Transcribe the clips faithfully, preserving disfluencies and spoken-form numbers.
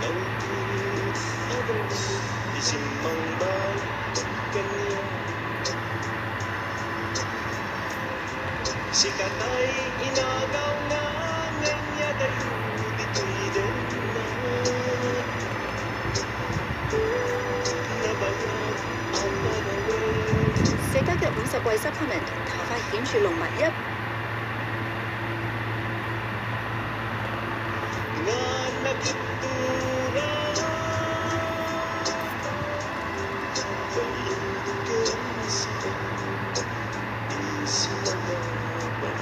Nangted a drum ti simmangbay kaniak. Sikatay inagawna, ngem nia dayo ditoy denna. Nabayag a panawen. Sika ket unsa pay supplement, ta fahim shalom ma'yep. Nga nagittura, balinduken sika, di sinagaba.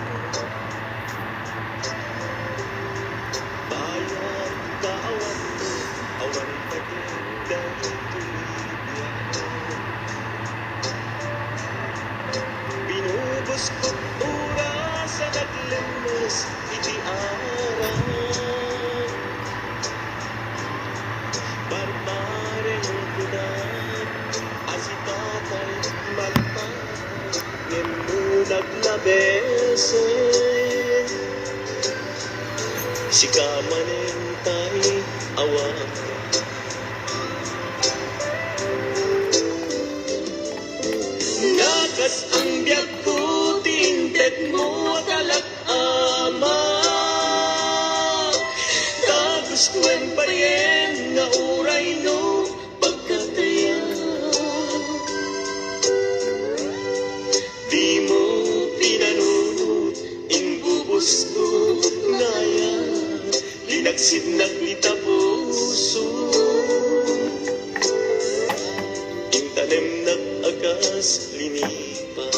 Bayag ka awan, awan patik dagitoy biag. Binubuskot oras a naglemmes iti aram. Barbareng kunak a sikatay malpatak, ngem no naglabesen, sika manen tay awan. Nakas ang biagko ti intedmo a kalak-, Ama, ta gustoen payen nga uray no pagkatayan. Dimo pinanunot, inbubosko, ngaya linagsidnak dita puso. Intanemnak a kas linipa.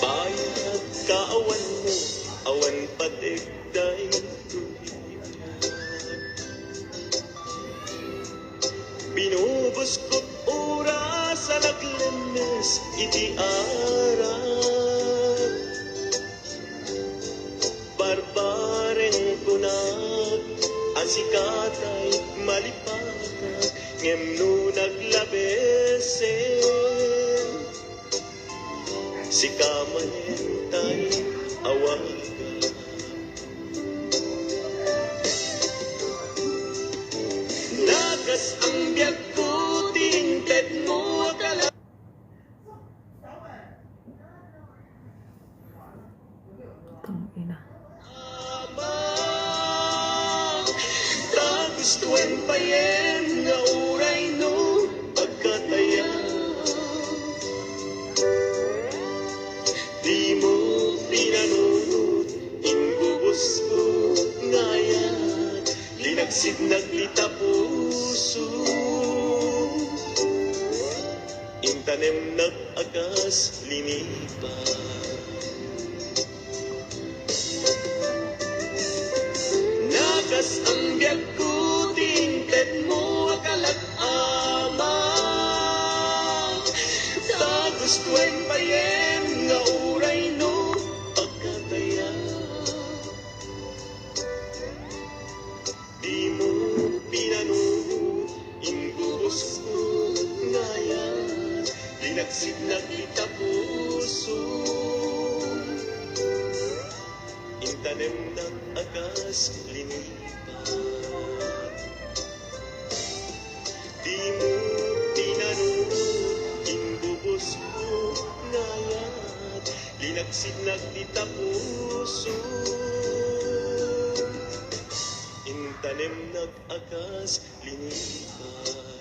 Bayag ka awan mo, awan patik daytoy. Binubuskot oras a naglemmes iti aram. Barbareng kunak a sikatay malipatak, ngem no naglabesen, sika manen tay awagan. Nakas ang biagko ti intedmo a kala- Tang ina. Ama, ta gustoen payen nga uray no pagkatayan. Dimo pinanunot, inbubosko, ngaya linagsidnak dita puso. Intanemnak a kas linipa. Nakas ang biagko ti intedmo a kalak-, Ama, ta gustoen payen nga uray no pagkatayan. Dimo pinanunot, inbubosko, ngaya linagsidnak dita puso. Intanemnak a kas linipa. Dimo pinanunot, Dita puso, intanemnak a kas linitan.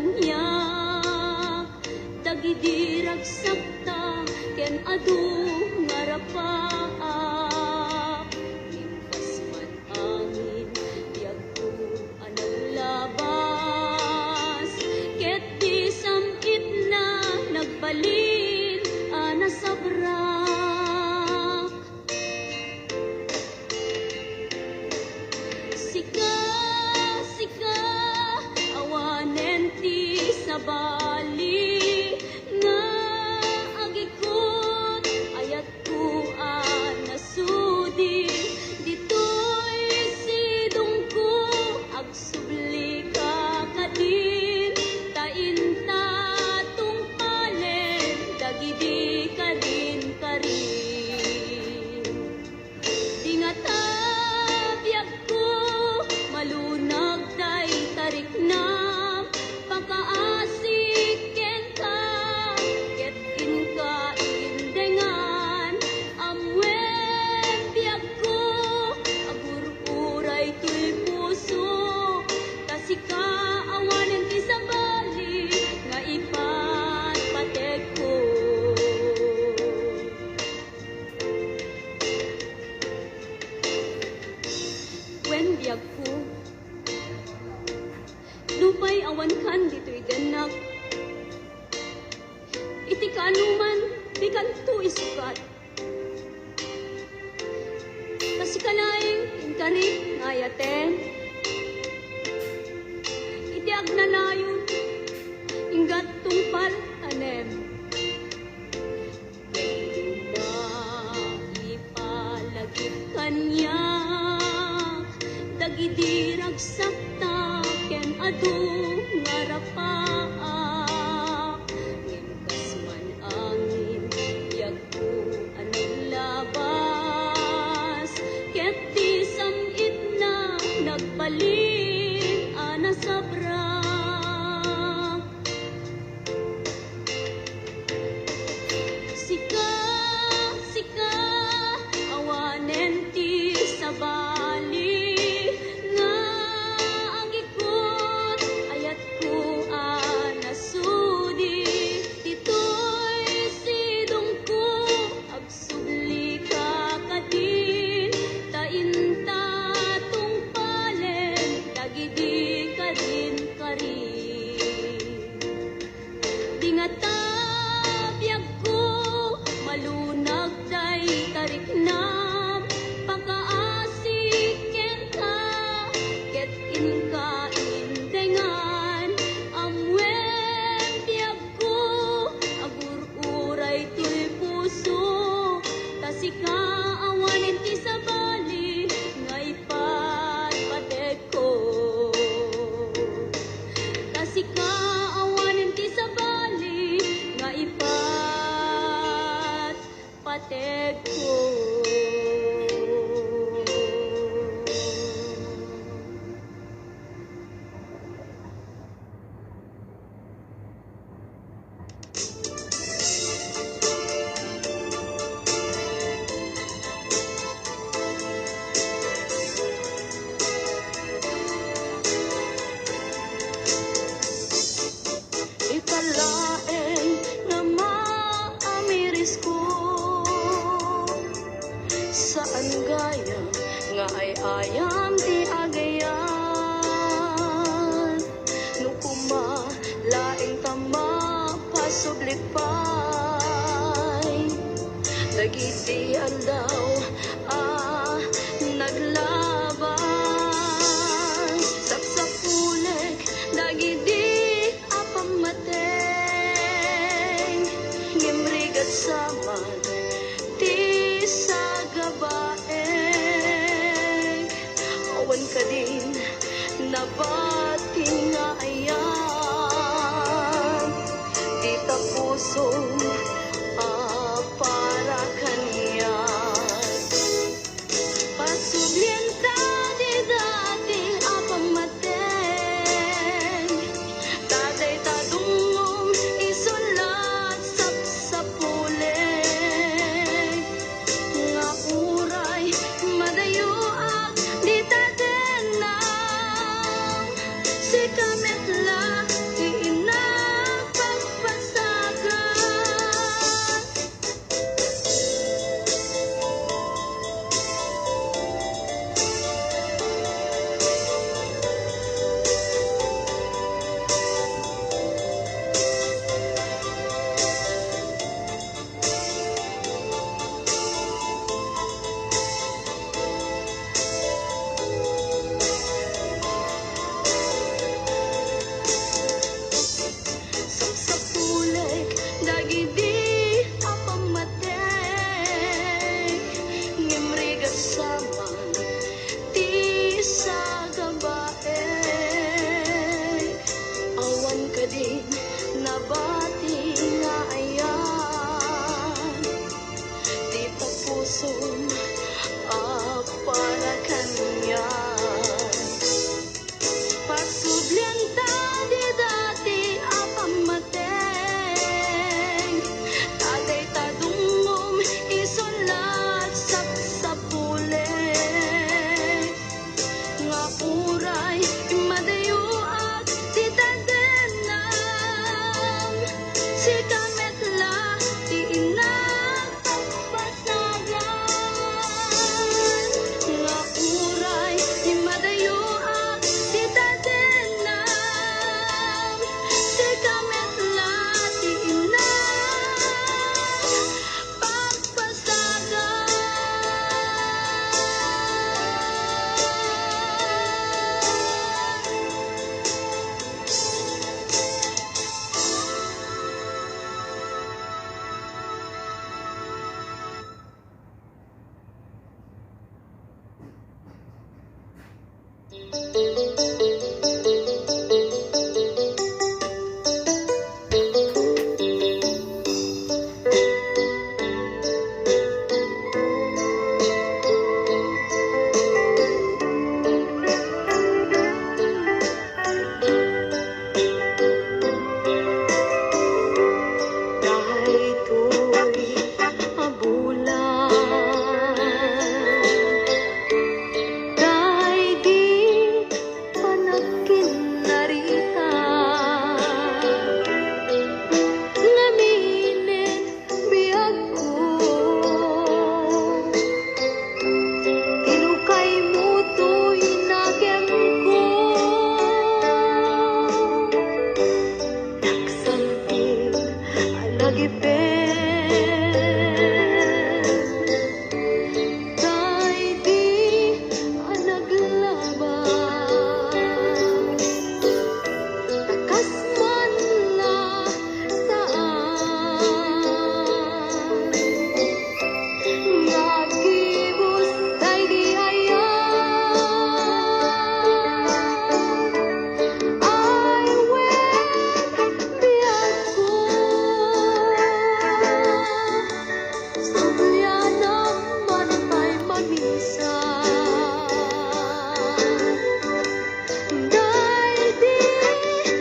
kaniak dagidi ragsakta ken adu nga rapaak. Ngem kas man angin, biagko a naglabas, ket di sam-itna nagbalin a nasabrak. Sika, sika, awanen ti sabali nga agikut, ayatko a nasudi. Ditoy sidongko, agsublika kadin, ta inta tungpalen dagidi kadin karin. Di ngata biagko, malunag dayta riknam, pakaasik kenka, ket inka indengan. Ammoen biagko, agur-uray toy pusok, ta sika awanen ti sabali nga ipatpategko. Wen biagko, nupay awankan ditoy dennak, iti kaanoman, dikanto isukat. Ta sika laeng ti inkari nga ayaten. Iti agnanayon, inggat tungpal tanem. Ket maipalagip kaniak dagidi ragsakta ken adu nga rapaak. Ngem kas man angin, biagko a naglabas, ket di sam-itna nagbalin a nasabrak. Sika, sika, awanen ti sabali nga agikut, ayatko a nasudi. Ditoy sidongko, agsublika kadin, ta inta tungpalen dagidi kadin karin. Di ngata biagko, malunag dayta riknam, pakaasik kenka, ket inka indengan. Ammoen biagko, agur-uray toy pusok, ta sika awanen ti sabali nga ipatpategko. Ta sika awanen ti sabali nga ipatpategko. Ita laeng nga maamirisko, saan gayam nga ay-ayam ti agayat. No koma laeng ta mapasublit pay dagiti aldaw a naglabay. Sapsapulek dagidi a pammateng, ngem rigat sa man ti sagabaek. Awan kadin nabati nga ayat, dita pusom a para kaniak. Pasublienta ti dati a pammateng, ta dayta dumngom isu la sapsapulek. Nga uray madayoak dita dennam, sika Daydi a naglaba, ta kas man la saan nga agibus daydi ayan. Ay, wen, biagko. Sublianam man pay mamisa. Daydi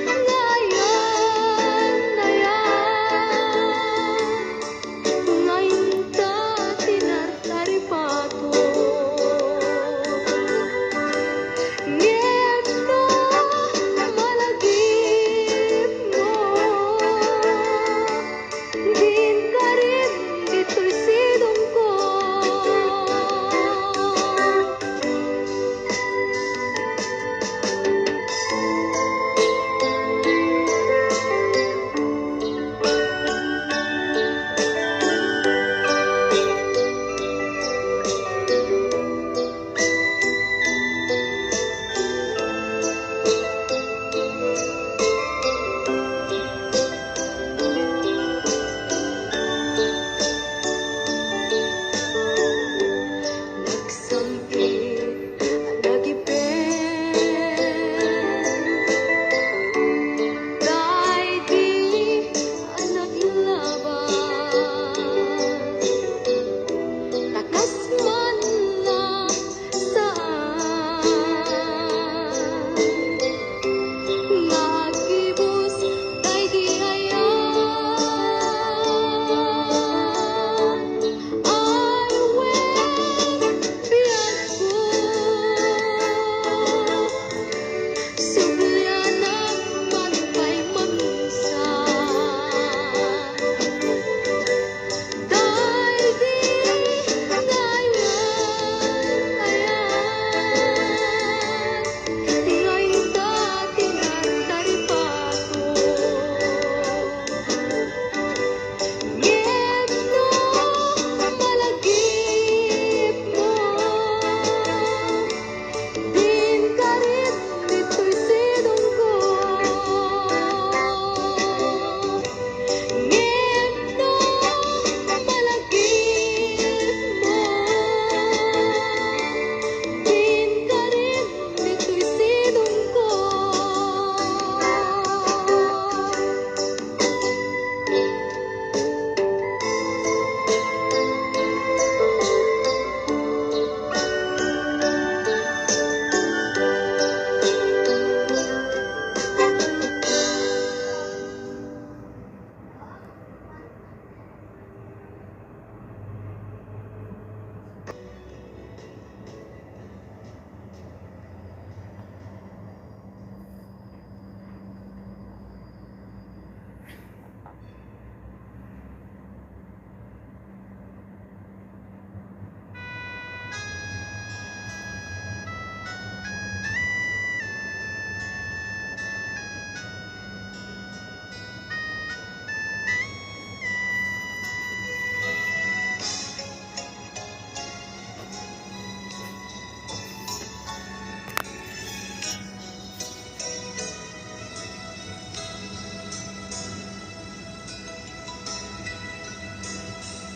nga ayan, ayan, nga inta ti nartaripato. Ngem no malagipmo, dinkarim ditoy sidongko. Nagsangpet a nagipen daydi a naglaba, ta kas man la saan nga agibus daydi ayan. Ay, wen, biagko, sublianam man pay mamisa. Daydi nga ayan, ayan, nga inta ti nartaripato. Ngem no malagipmo, dinkarim ditoy sidongko. Ngem no malagipmo, dinkarim ditoy sidongko.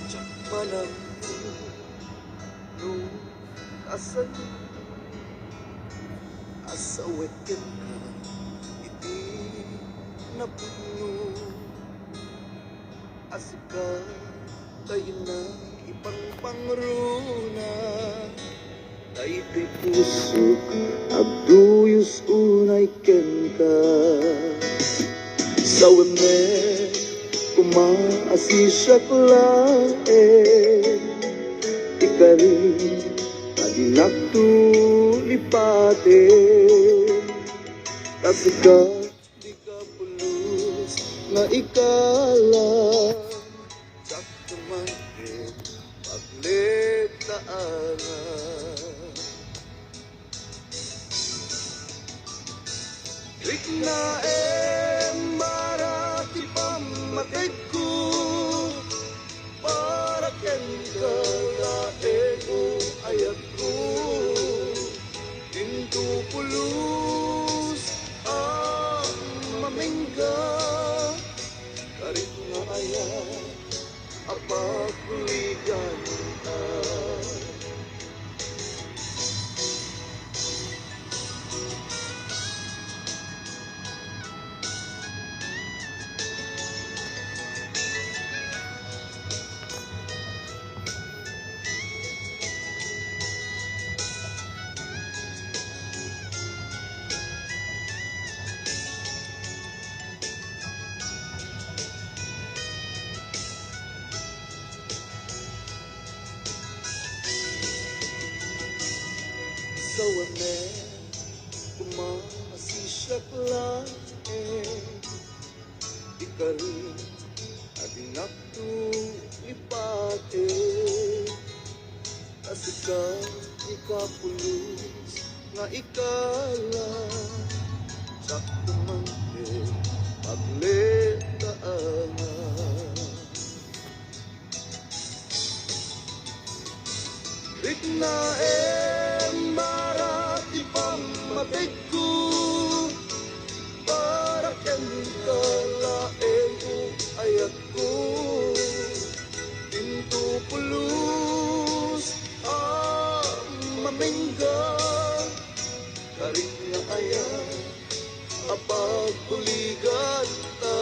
Diak maammo no kasano a sawek kenka iti napudno. A sika, ta innak ipangpangruna daytoy pusok, agduyos unay kenka. Sawen met koma a siak laeng ti karim a dinakto lipaten. Ta sika, dika pulos nga ikala, diak man ket pagletaangan. Riknaem, mara, ti pammategko. Karit nga aya a pagbuligan. Sawanen, kumasisiak laeng, ikarit a dinakto lipaten. Ta sika ikapulos nga ikala, sakto man ket pagletaangan. Riknaem bara ti pammategko, para kenka laeng o ayatko. Intopulos a mamengga, karit nga aya a pagbuliganta.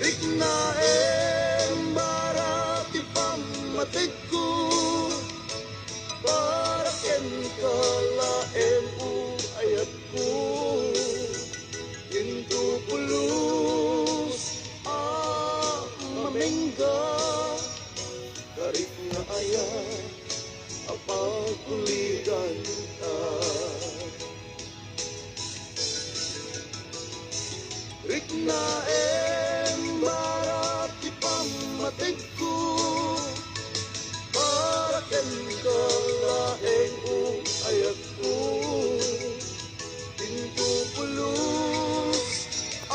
Riknaem bara ti pammategko, para kenka laeng o ayatko. Intopulos a mamengga, karit nga aya a pagbuliganta. Riknaem bara ti pammategko, para kenka laeng o ayatko. Intopulos a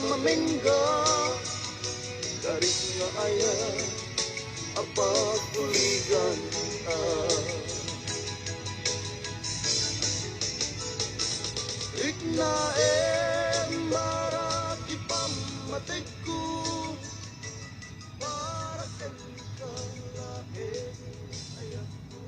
mamengga, karit nga aya a pagbuliganta. Riknaem bara ti pammategko, para kenka laeng ayatko.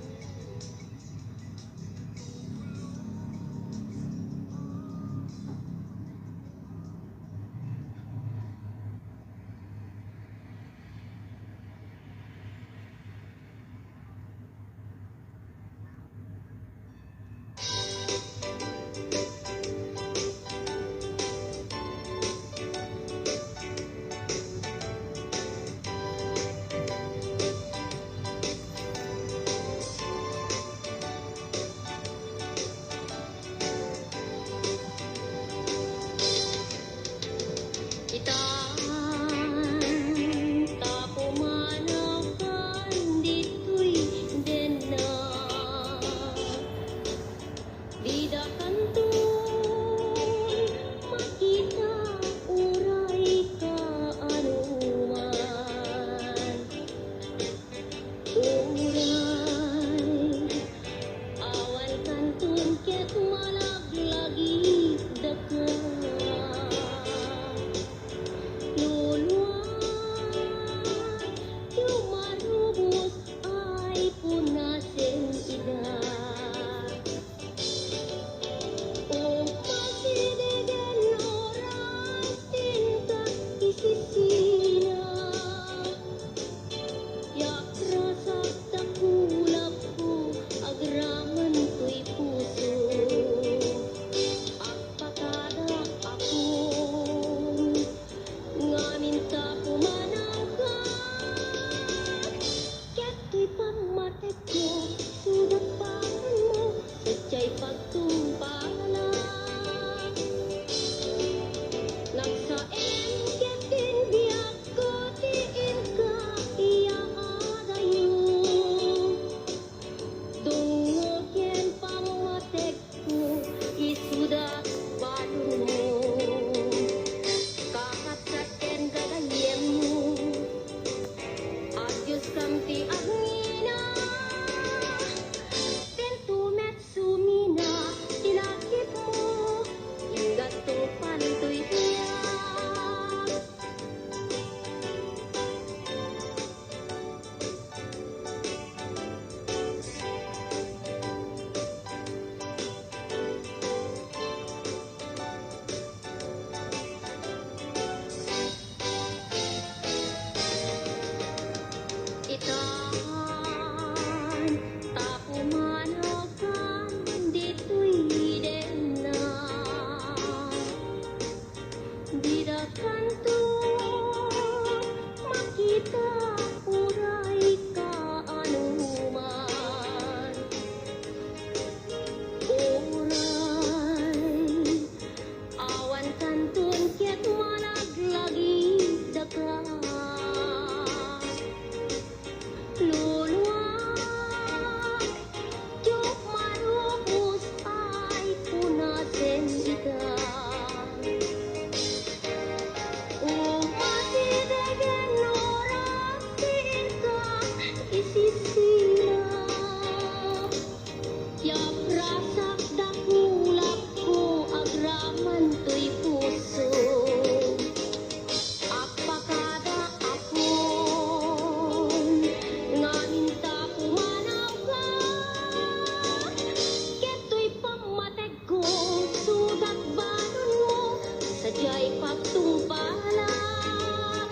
Diay pagtungpalak,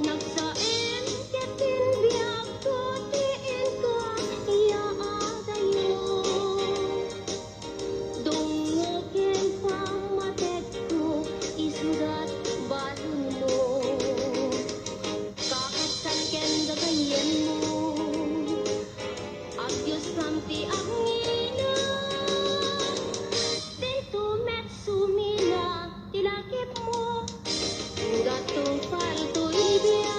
nagsaen ket ti biagko ti inka ya adayo. Dungngo ken pammatedko, isudat balonmo. Kakaskan ken gagayyemmo. Agdiosam ti agngina, daytoy met sumina ti lakipmo, gattungpalto ti biag.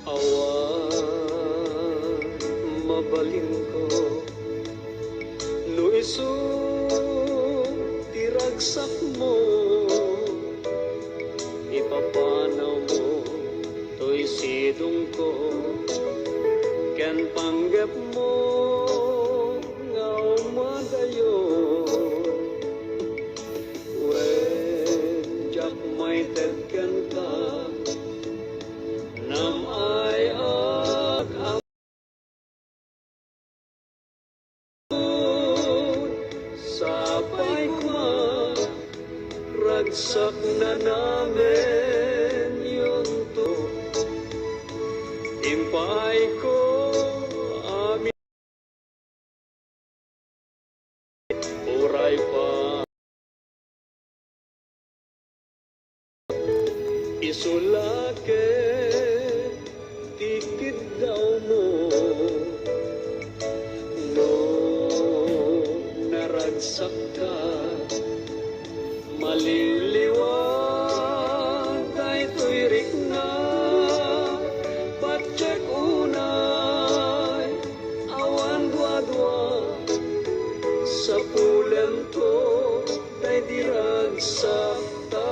Awan mabalinko no isu ti ragsakmo, ipapanawmo toy sidongko ken panggepmo nga umadayo. Wen, diak maited kenka, nam-ay-ak a sapay koma, ragsak nanamenyonto. Impaayko amin. Uray pa isu la ket ti kiddawmo. No naragsakka, maliwliwa daytoy rikna. Patiek unay, awan duadua, sapulento daydi ragsakta.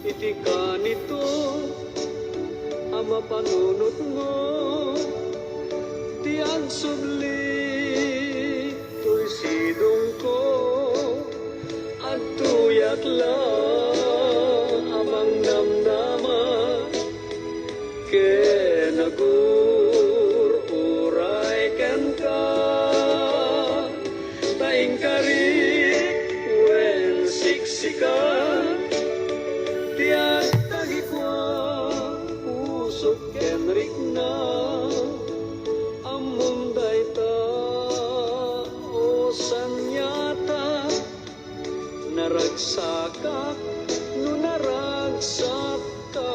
Iti kanito a mapanunotmo ti agsubli toy sidongko, adtoyak la a mangnamnama ken agur-uray kenka, ta inkarik wen siksika ti agtagikua, pusok ken rikna, ammom dayta, o saniata. Naragsakak no naragsakka.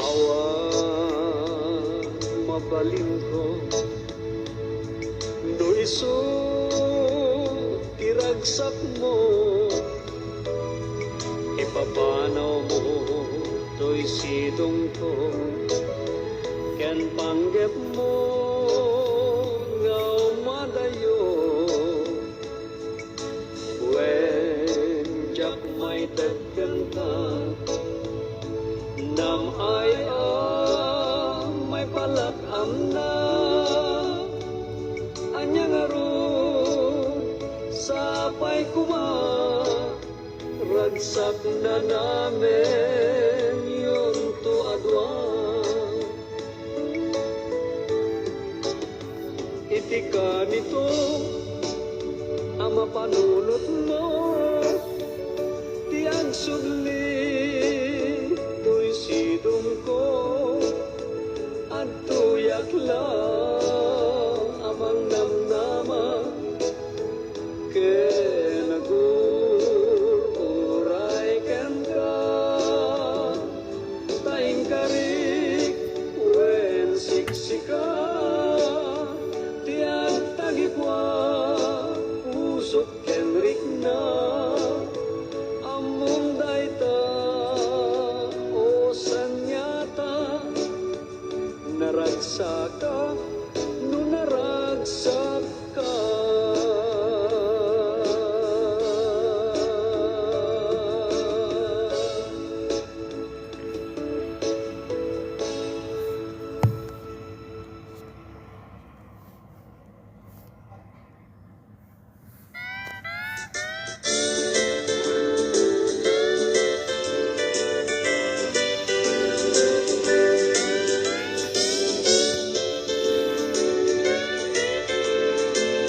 Awan mabalinko no isu ti ragsakmo. Ipapanawmo toy sidongko ken panggepmo nga umadayo. Wen, diak maite Saknanamenyonto a dua. Iti kanito a mapanunotmo ti agsubli